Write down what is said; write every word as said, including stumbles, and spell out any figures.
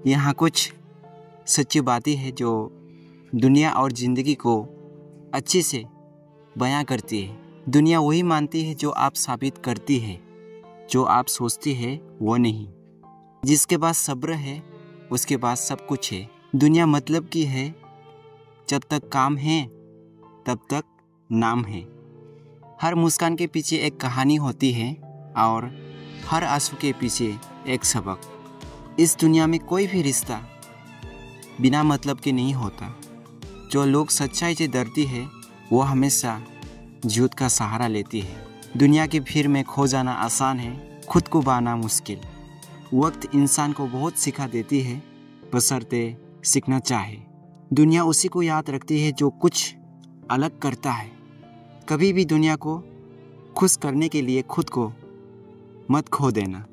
यहाँ कुछ सच्ची बातें हैं जो दुनिया और ज़िंदगी को अच्छे से बयां करती है। दुनिया वही मानती है जो आप साबित करती है, जो आप सोचती है वो नहीं। जिसके पास सब्र है, उसके पास सब कुछ है। दुनिया मतलब की है, जब तक काम है, तब तक नाम है। हर मुस्कान के पीछे एक कहानी होती है और हर आंसू के पीछे एक सबक। इस दुनिया में कोई भी रिश्ता बिना मतलब के नहीं होता। जो लोग सच्चाई से डरती है, वो हमेशा झूठ का सहारा लेती है। दुनिया की भीड़ में खो जाना आसान है, खुद को पाना मुश्किल। वक्त इंसान को बहुत सिखा देती है, बशर्ते सीखना चाहे। दुनिया उसी को याद रखती है जो कुछ अलग करता है। कभी भी दुनिया को खुश करने के लिए खुद को मत खो देना।